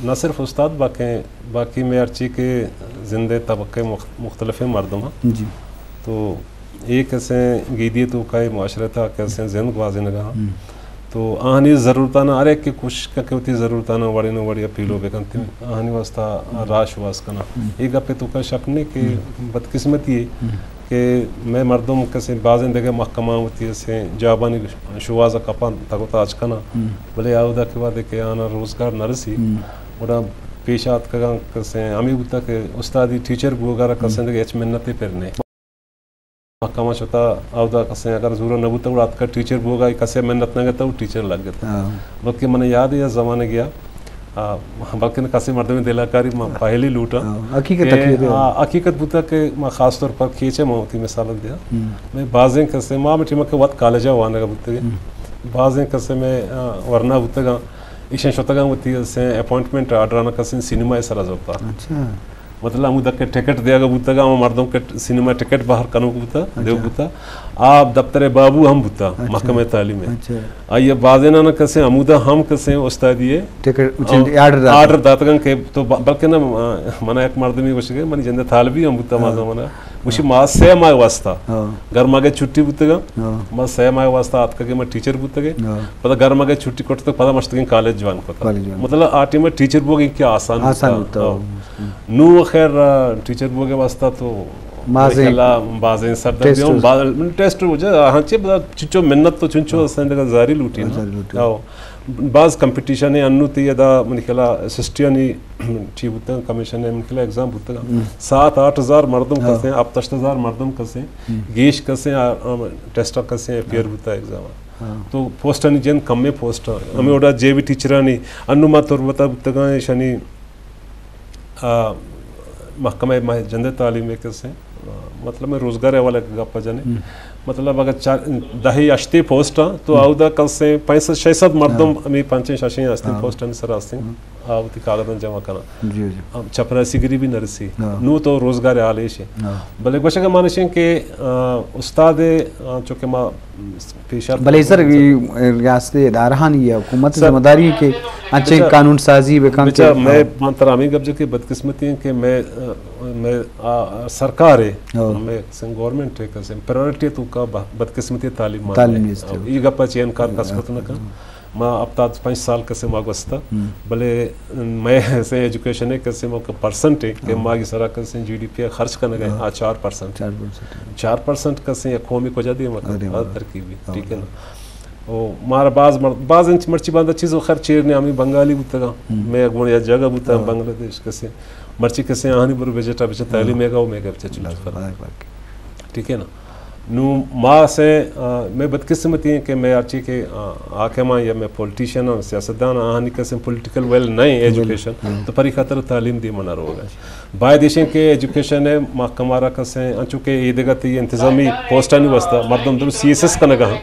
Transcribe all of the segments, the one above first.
نہ صرف استاد، باقی، باقی میں ہرچی کہ زندے طبقے مخ-، مختلفیں مردم ہیں۔ جی۔ تو اے کسیں گیدی توکا، اے معاشرہ تا کسیں زند گوازینگا۔ ہم۔ تو آہانی ضرورتانا ہر ایک کہ کوشش کن کہ وتی ضرورتانا وڑے نہ وڑے پیلو بکنت، آہانی واسطہ راہ شواز کنا۔ ہم۔ اے گپے توکا شک نہیں کہ ہم۔ بدقسمتی ہے ہم۔ کہ مئے مردم کسیں بازیں دگہ محکمہ وتی کسیں جابانی شواز کپان تگو تاچ کنا۔ ہم۔ بلے آودا کہ وہدے کہ آنا روزگار نہ رسی، ہم۔ گڑا پیش آتکگاں کسیں ہمے بوتا کہ استادی ٹیچر بوگا را کسیں ہم۔ دگہ ہچ منتے پر نہیں۔ محکمہ شتا، اودا کسیں اگر زورا نہ بوتا، گڑا اتکا ٹیچر بوگا، کسے منت نہ گتا، وہ ٹیچر لگ گتا۔ ہاں۔ بلکہ من یاد ہے، زمانہ گیا، آ، بلکہ نہ کسے مردم دلاکاری ما ہاں۔ پہلی لوٹا۔ ہاں، حقیقت، کہ، حقیقت ہے۔ آ، حقیقت بوتا کہ ما خاص طور پر کیچے ما وتی مثال دیا۔ ہم۔ میں بازیں کسے، ما مٹی ما کہ وقت کالجا وانگا بوتگے۔ ہم۔ بازیں کسے میں، آ، ورنا بوتگا، ایشن شتگا وتی سے اپوائنٹمنٹ آرڈر آنا کسے سینما سرا زورتا۔ اچھا۔ مطلب، ہمودا کہ ٹکٹ دیگا بوتگا، ہما مردم کہ سینما ٹکٹ بہر کنوک بوتا، اچھا۔ دیوک بوتا۔ آ دفتر بابو ہم بوتا، اچھا۔ محکمہ تعلیم ہے۔ اچھا۔ آئی بازینانا کسیں، ہمودا ہم کسیں استادی ہے۔ ٹکٹ، آ، آرڈر داتا۔ آرڈر داتگن کہ تو ب-، بلکہ نہ، آ، منا ایک مردمی گوشگے، منی جندے طالبی ہم بوتا، ہاں۔ ما زمانہ۔ گوشی، ہاں۔ ما سہ ماہ واسطہ۔ ہاں۔ گرماگے چھٹی بوتگا۔ ہاں۔ ما سہ ماہ واسطہ آتکگے، ما ٹیچر بوتگے۔ ہاں۔ پدا گرماگے چھٹی کٹتگ، پدا مشتگیں کالج جوائن کتا۔ College join. مطلب، آ ٹائم ٹیچر بوگی کہ آسان آسان بوتا۔ بوتا۔ ہاں۔ نو خیر، آ، ٹیچر بوگے واسطہ تو مازیں خیالا بازیں سردردی ٹیسٹ ہوں، ہو۔ باز-، ٹیسٹ ہو جا، ہاں، چے بدا چچو منت تو چنچو ہاں۔ استیں دگہ زاری لوٹی نا۔ زاری لوٹی۔ ہاں۔ باز کمپٹیشن ہے، انو تی ادا من خیالا سسٹیانی چی بوتا، کمیشن ہے، من خیالا ایگزام بوتا۔ ہم۔ سات آٹھ ہزار مردم ہاں۔ کسیں، ہپت ہشت ہزار مردم کسیں، ہم۔ گیش کسیں، آ، آ، ٹیسٹ کسیں، اپیئر ہاں۔ بوتا ایگزام۔ ہاں۔ تو پوسٹانی جند کمیں پوسٹ، ہم۔ ہمیں اوڈا جے بی ٹیچرانی، انو ما تربتا بوتگاں، ایشانی آ، محکمہ مہ-، جندے تعلیم ء کسیں، آ، مطلب، میں روزگار ء حوالہ ء گپ ء جنیں۔ ہم۔ مطلب، اگر چار، دہ ہشتے پوسٹ آں، تو ہم۔ آودا کسیں پنچ سد شش سد مردم ہاں۔ ہمیں پنچیں ششیں ہستیں ہاں۔ پوسٹانی سر ہستیں۔ ہم۔ آ، وتی کاغذاں جمع کناں۔ جی، جی۔ آ، چپراسی گری بھی نہ رسی۔ ہاں۔ نو تو روزگار حال ایش ہے۔ ہاں۔ بلے گوشگ ء مانش ہیں کہ، آ، استاد، آ، چونکہ ما پیش آ بلے سر، یہ ریاستی ادارہانی یا حکومت سر، ذمہ داری ہے کہ انچیں بچا، قانون سازی بکن بچا، کہ میں، ہاں۔ من ترا ہمیں گپ جو کہ بدقسمتی ہیں کہ میں، آ، میں، آ، سرکار ہے، ہاں۔ میں سن گورنمنٹ ہے کہ سن پرائیورٹی تو کا ب-، بدقسمتی تعلیم مان تعلیم ہے۔ نیست ہے۔ یہ گپا چی انکار کس کت نہ کن۔ ہاں۔ ما ہپتاد پنچ سال کسے ما گوستا، ہم۔ بلے میں سے ایجوکیشن ہے کسے ما پرسنٹ ہے کہ ہاں۔ ما کی سرا کسے جی ڈی پی خرچ کنگے، ہاں۔ آ چار پرسنٹ۔ چار پرسنٹ۔ چار پرسنٹ کسے یک قومی کجا دے مکن، ارے آ واہ۔ ترکیبی، ہاں۔ ٹھیک ہے نا؟ او مارا باز مر-، باز انچ مرچی باندا چیز و خیر چیر نے ہمیں بنگالی بوتگا، ہم۔ میں گون یا جگہ بوتا ہاں۔ بنگلہ دیش کسے، مرچی کسے آہانی برو بجٹ آ بچا تعلیم ہاں۔ میگا و میگا بچا چلو بس، چکر۔ بس، بس۔ ٹھیک ہے نا؟ نوں ما سے، آ، مئے بدقسمتی ہیں کہ مئے ہرچی کہ، آ، حاکم آں یا مئے پولیٹیشن آں، سیاستدان آں، آہانی کسیں پولیٹیکل ویل نہ ایں ویل، ایجوکیشن، ہاں۔ تو پری خاطر تعلیم دیما نہ روگ ء۔ باید ایش انت کہ ایجوکیشن ء محکمہ را کسیں، انچو کہ اے دگہ تئی انتظامی پوسٹانی واسطہ مردم درو سی ایس ایس کنگا ہاں۔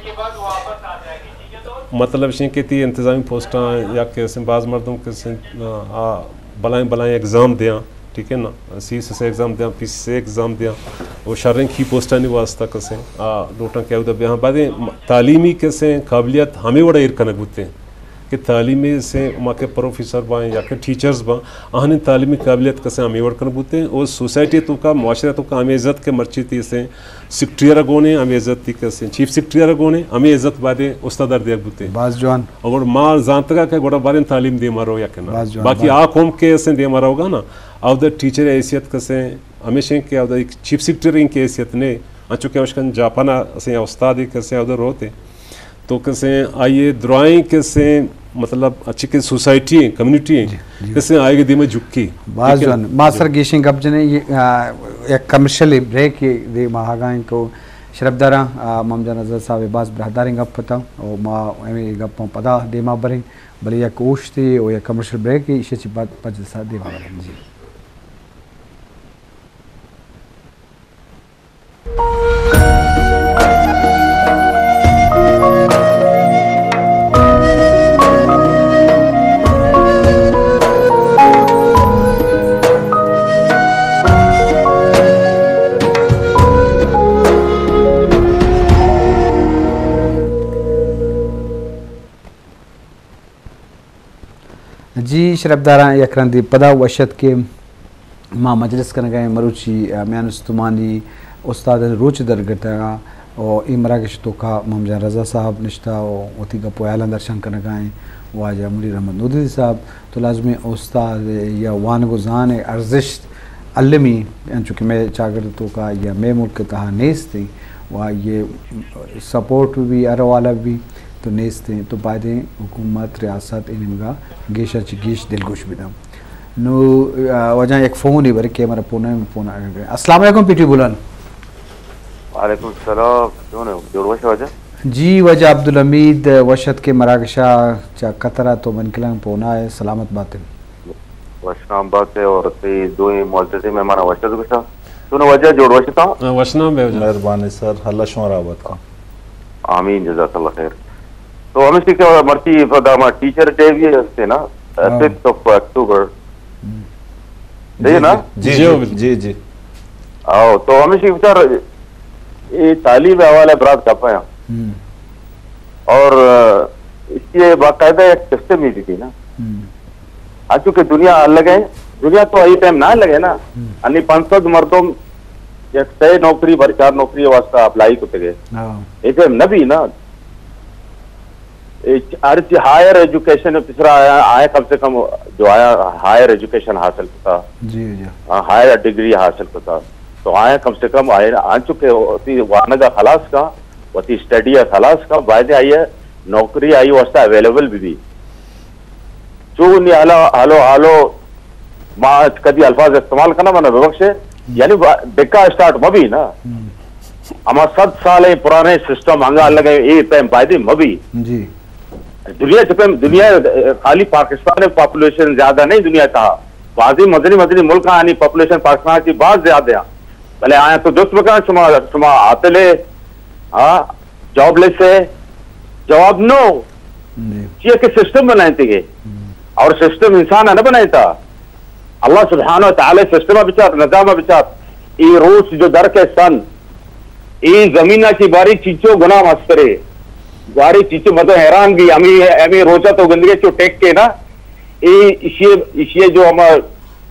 مطلب اش انت کہ تئی انتظامی پوسٹاں یا کسیں باز مردم کسیں، آ، آ، بلائیں بلائیں ایگزام دیاں، ٹھیک ہے نا، سی ایس ایس ایگزام دیاں، پی سی ایس ایگزام دیاں، و شریں کی پوسٹانی واسطہ کسیں، آ، لوٹاں کہ اودا بیاں۔ بعد تعلیمی کسیں قابلیت ہمیں وڑا ایر کنگ بوتیں کہ تعلیمی سے ما کہ پروفیسر بائیں یا کہ ٹیچرز باں، آہانی تعلیمی قابلیت کسیں ہمیں وڑ کنگ بوتیں، و سوسائٹی تو کا، معاشرہ تو کا ہمیں عزت کہ مرچی تئی سے سیکرٹری ء را گون ایں، ہمے عزت تئی کسیں چیف سیکرٹری ء را گون ایں، ہمے عزت بائدیں استاد ء را دیگ بوتیں۔ باز جوان۔ اور ما زانتگا کہ گڑا باریں تعلیم دیما رو یا کہ نہ۔ باز جوان، باقی باز آ قوم کہ اسیں دیما روگا نا، اودا ٹیچر ء حیثیت کسیں ہمیش انت کہ اودا ایک چیف سیکرٹری انکہ حیثیت نے، انچو کہ اشکن جاپان ء اسیں استادے کسیں اودا روتے۔ تو کسیں آئی ء درائیں کسیں مطلب اچھی کہ سوسائٹی ہیں، کمیونٹی ہیں، جی، جی۔ کسیں آئی ء دیما جھکی۔ باز جھکی۔ جوان۔ ما جی۔ سر گیشیں گپ جنیں، یہ، آ، یک کمرشل بریک دے ما آگاہیں کہ شرفداراں، آ، مام جان اظہر صاحب باز براہداریں گپ پتا، و ما ہمیں گپاں پدا دیما بریں، بلے یک اوشتے و یک کمرشل بریک ایشی چی بعد پجلسہ دیما بریں۔ جی۔ جی، شرپداراں، یک رندے پدا وش اتک کہ ما مجلس کنگ ءَ ایں مروچی، آ، میان استمانی استادانی روچ ءِ درگت ءَ، و اے مراگش ءِ توکا محمد جان رضا صاحب نشتہ و وتی گپ و ہیالاں درشان کنگ ءَ ایں، واجہ منیر احمد نودزی صاحب۔ تو لازمی استاد یا وانگ و زان ءِ ارزشت المی، انچو کہ مئے چاگرد ءِ توکا یا مئے ملک ءِ تہا نیست ایں و آئی ءِ سپورٹ بھی ہر حوالہ بھی تو نیست ایں، تو بایدیں حکومت، ریاست اے نیمگا گیشا چہ گیش دلگوش بداں۔ نو، آ، واجہ یک فونے برے کہ ہمارا فون ہے، فون آ گیا۔ السلام علیکم پی ٹی بولان۔ وعلیکم السلام، چون ہے؟ جوڑ وش واجہ؟ جی واجہ عبدالحمید، وش ات کہ مراگشا چہ قطر ءَ تو من کلنگ فون آئے، سلامت بات ئے۔ وشنام بات ئے اور تئی دوئیں معززیں مہمان وش ات گوشا۔ چون واجہ جوڑ وش اتاں؟ ہاں، وشنام بے واجہ۔ مہربانی سر، اللہ شما راہ بات کن۔ آمین، جزاک اللہ خیر۔ تو ہمیشی کہ مرچی پدا ما ٹیچر ڈے بھی ہستے نا، ہاں۔ ففتھ آف اکتوبر۔ ہم۔ صحیح ہے نا؟ جی، جی، جی، ہو، بالکل۔ جی، جی۔ آؤ، تو ہمیشی بچار اے تعلیم حوالہ برات گپا ہیں۔ ہم۔ اور، آ، اس کی باقاعدہ ایک سسٹم ہی بھی تھی نا۔ ہم۔ انچو کہ دنیا الگ ہے، دنیا تو اے ٹائم نہ لگے نا۔ ہم۔ انی پانچ سد مردم یک سئے نوکری بر چار نوکری واسطہ اپلائی کتگے۔ ہاں۔ اے ٹائم نہ بھی نا۔ اے چ-، ہر چی ہائر ایجوکیشن پسرا آیا، آیا کم سے کم جو آیا ہائر ایجوکیشن حاصل کتا۔ جی، جی۔ ہاں، ہائر ڈگری حاصل کتا۔ تو آیا کم سے کم آیا انچو کہ وتی وانگا خلاص کا، وتی اسٹڈی خلاص کا، بایدیں آئی نوکری آئی واسطہ اویلیبل بھی بھی۔ چو نی حالا، حالو، حالو، ما کدی الفاظ استعمال کناں، منا ببخشے، یعنی با-، دکا اسٹارٹ مبی نا۔ ہم۔ ہما سد سال پرانے سسٹم ہنگا لگے، اے پیم بایدیں مبی۔ جی۔ دنیا چہ پیم، دنیا خالی پاکستان پاپولیشن زیادہ نہیں، دنیا تہا بازیں مزنی مزنی ملک آنی پاپولیشن پاکستان کی باز زیادہ ہیں۔ بلے آیا تو جست بکن، شما، شما عاطل ہے، ہاں، جاب لیس ہے؟ جواب نو۔ جی۔ چیا کہ سسٹم بنائیں تھے۔ ہم۔ اور سسٹم انسان نہ بنائیں تھا۔ اللہ سبحانہ و تعالی سسٹم بچار، نظام بچار۔ اے روچ جو در کے سن، اے زمین کی باری چیچو گناہ مسترے۔ باری چیچو مدو حیران بھی، ہمیں، ہمیں روچا تو گندگی چو ٹیک کے نا۔ اے اشی، اشی جو ہما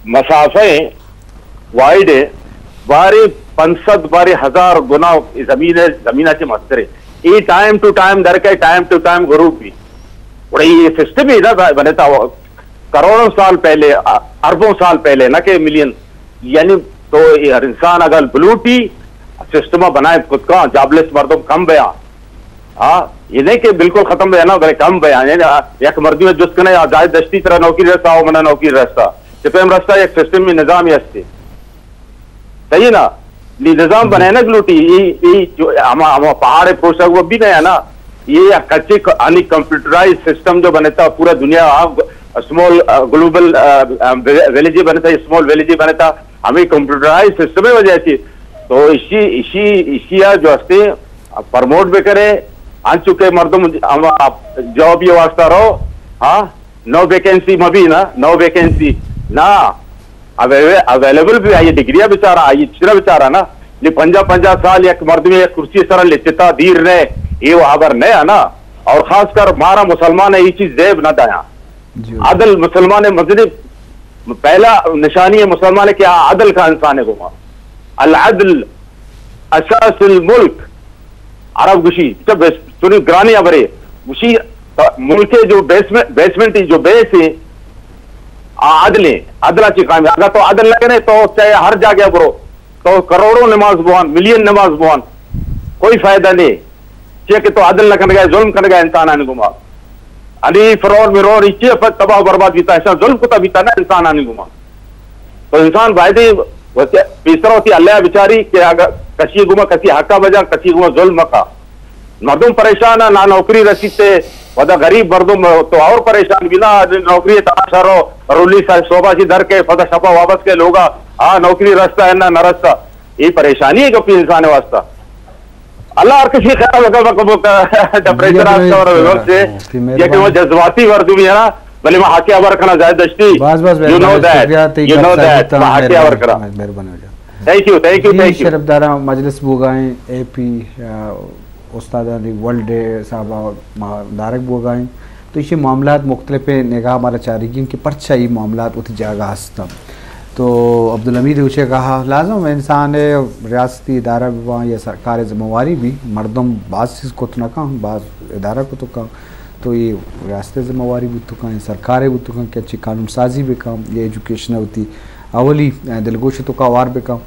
مسافہ ہیں، وائڈ ہے، بارے پنچ سد، بارے ہزار گنا زمین ہے، زمین چہ مستر ہے۔ اے ٹائم ٹو ٹائم در کے، ٹائم ٹو ٹائم غروب بھی۔ اور یہ سسٹم ہی نہ بنتا، کروڑوں سال پہلے، اربوں سال پہلے، نہ کہ ملین۔ یعنی تو یہ ہر انسان اگر بلوٹی سسٹم بنائے کت کا، جابلیس مردم کم بیا۔ ہاں، یہ نہیں کہ بالکل ختم بیا نا، بلے کم بیا۔ یعنی یک مردم جست کنے، یا زاہد دشتی ترا نوکری رستا، او منا نوکری رستا۔ چہ پیم رستا یک سسٹم میں نظام ہی ہستے۔ صحیح ہے نا؟ نی نظام بنائے نا گلوٹی، ای، ای جو ہما، ہما پہاڑ پروشگ وہ بھی نہیں ہے نا۔ یہ یک کچے ک-، یعنی کمپیوٹرائز سسٹم جو بنتا پورا دنیا، آ، اسمال، آ، گلوبل، آ، آ، ویلیج بنتا، اسمال ویلیج بنتا، ہمیں کمپیوٹرائز سسٹم وجہ سے۔ تو اسی، اسی، اسی جو ہستے پروموٹ بکنے، انچو کہ مردم ہم جاب یہ واسطہ رو، ہاں؟ نو ویکینسی مبی نا، نو ویکینسی نا، اویلیبل بھی آئی ڈگری بیچارہ، آئی چرا بیچارہ نا، نی پنجاہ، پنجاہ سال یک مردم یک کرسی سر لچتا دیر نہ، یہ وہ خبر نہ ہے نا۔ اور خاص کر مارا مسلمان ہے، یہ چیز زیب نہ دایا۔ جی۔ عدل مسلمان مزنی پہلا نشانی ہے مسلمان کے، آ عدل کا انسان ہے گما۔ العدل اساس الملک۔ عرب گوشی، چہ بیس-، سنی گرانی ابرے۔ گوشی، ملک جو بیسمنٹ، بیسمنٹ جو بیس ہے، آ عدل ہے۔ عدل چی قائم ہے۔ اگر تو عدل نہ کرے تو چاہے ہر جگہ برو، تو کروڑوں نماز بوان، ملین نماز بوان، کوئی فائدہ نہیں۔ چیا کہ تو عدل نہ کنگا، ظلم کنگا انسانانی گما۔ علی فرعون مرون چیا پر تباہ و برباد بیتا، ایسا ظلم کتا بیتا نا انسانانی گما۔ تو انسان باید پیسر ہوتی اللہ بچاری کہ اگر کسی گما کسی حقا بجا، کسی گما ظلم مکا۔ مردم پریشان ہے، نہ نوکری رسیتے، ودا غریب مردم تو اور پریشان بھی نا، نوکری تماشا رو، رولی سا صوبہ سی در کے، پدا شپا واپس کے لوگا، آ نوکری رستا ہے نہ نہ رستا۔ یہ پریشانی ہے گپی انسان واسطہ۔ اللہ ہر کسی خیال لگا قبول کا، ڈپریشن آپ کا اور وقت سے، یہ کہ وہ جذباتی مردم ہے نا، بلے میں حق خبر کنا زاہد دشتی۔ بس، بس، you know مہربانی، that، شکریہ، تئی you گپ know سازی that، تا، میں حق خبر مہربانی، کنا۔ مہربانی ہو جائے۔ Thank you, thank you, G, thank you۔ شرپداراں مجلس بوگائیں، اے پی، آ، استادانی ورلڈ ڈے صاحب ما دارگ بوگائیں۔ تو ایشی معاملات مختلف نگاہ مارا چارگی انت کہ پرچا ای معاملات وتی جاگہ ہستن۔ تو عبدالحمید اوچے کہا لازم انسان ریاستی ادارہ بباں یا سرکار ذمہ واری بی، مردم باز چیز کت نہ کن، باز ادارہ کت کن، تو یہ ریاست ذمہ واری بوت کن، سرکار بوت کن کہ اچھی قانون سازی بکن یا ایجوکیشن وتی اولی دلگوش توکا وار بکن،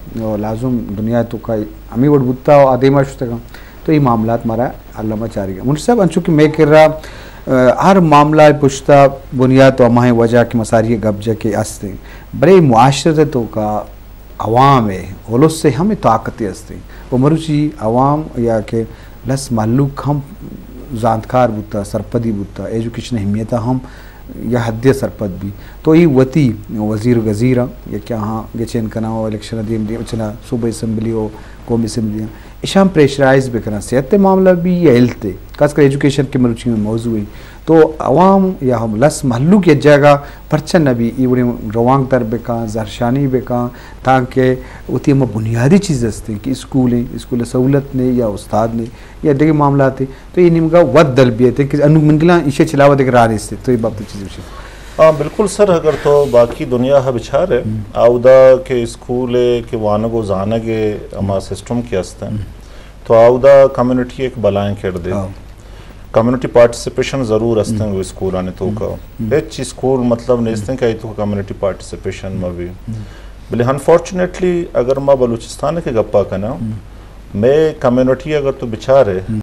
لازم دنیا توکا ہمیں وڑ بوتا و آدیما شتگاں۔ تو اے معاملات مارا الما چارگ ء۔ منشی صاحب، انچو کہ مئے کرا، آ، ہر معاملہ ء پشتا بنیاد تو ہماہیں وجہ کہ مساری ء گپ جت کہ است انت، بلے معاشرت ء توکا عوام ء، الس ء ہمے طاقت است انت۔ و مروچی عوام یا کہ لس مہلوک ہم زانتکار بوتا، سرپدی بوتا، ایجوکیشن اہمیت ء ہم یا حدے سرپد بی۔ تو ای وتی وزیر و گزیراں یا کہ آہاں گچین کناں و الیکشن دیم دیم چنا صوبہ اسمبلی و قومی اسمبلی آں، اشاں پریشرائز بکناں، صحت ء معاملہ بی یا ہیلتھ ء، خاص کر ایجوکیشن کہ مروچی میں موضوع ہے۔ تو عوام یا ہم لس مہلوک یا جگہ پرچہ نہ بی، ای وڑیں روانگ در بکاں، زہرشانی بکاں، تاکہ وتی ہم بنیادی چیز ہستیں کہ اسکول ہیں، اسکول سہولت نے یا استاد نے یا دیگہ معاملات ہیں۔ تو یہ نیمگا وت دل بیت کہ انو منگلاں ایشی چلاوہ دیگہ راہ نیست۔ تو یہ بابت چیز بشی۔ ہاں، بالکل سر، اگر تو باقی دنیا ء بچارے، ہم۔ آودا کہ اسکول ء کہ وانگ و زانگ ء ہما سسٹم کہ است انت، ہم۔ تو آودا کمیونٹی ایک بلائیں کردے۔ ہاں۔ کمیونٹی پارٹیسپیشن ضرور است انت، ہم۔ اسکولانی توکا۔ ہم۔ ہچ اسکول مطلب نیست انت کہ آئی توکا کمیونٹی پارٹیسپیشن مہ بی۔ ہم۔ بلے انفارچونیٹلی اگر ما بلوچستان کے گپا کناں، ہم۔ مئے کمیونٹی اگر تو بچارے، ہم۔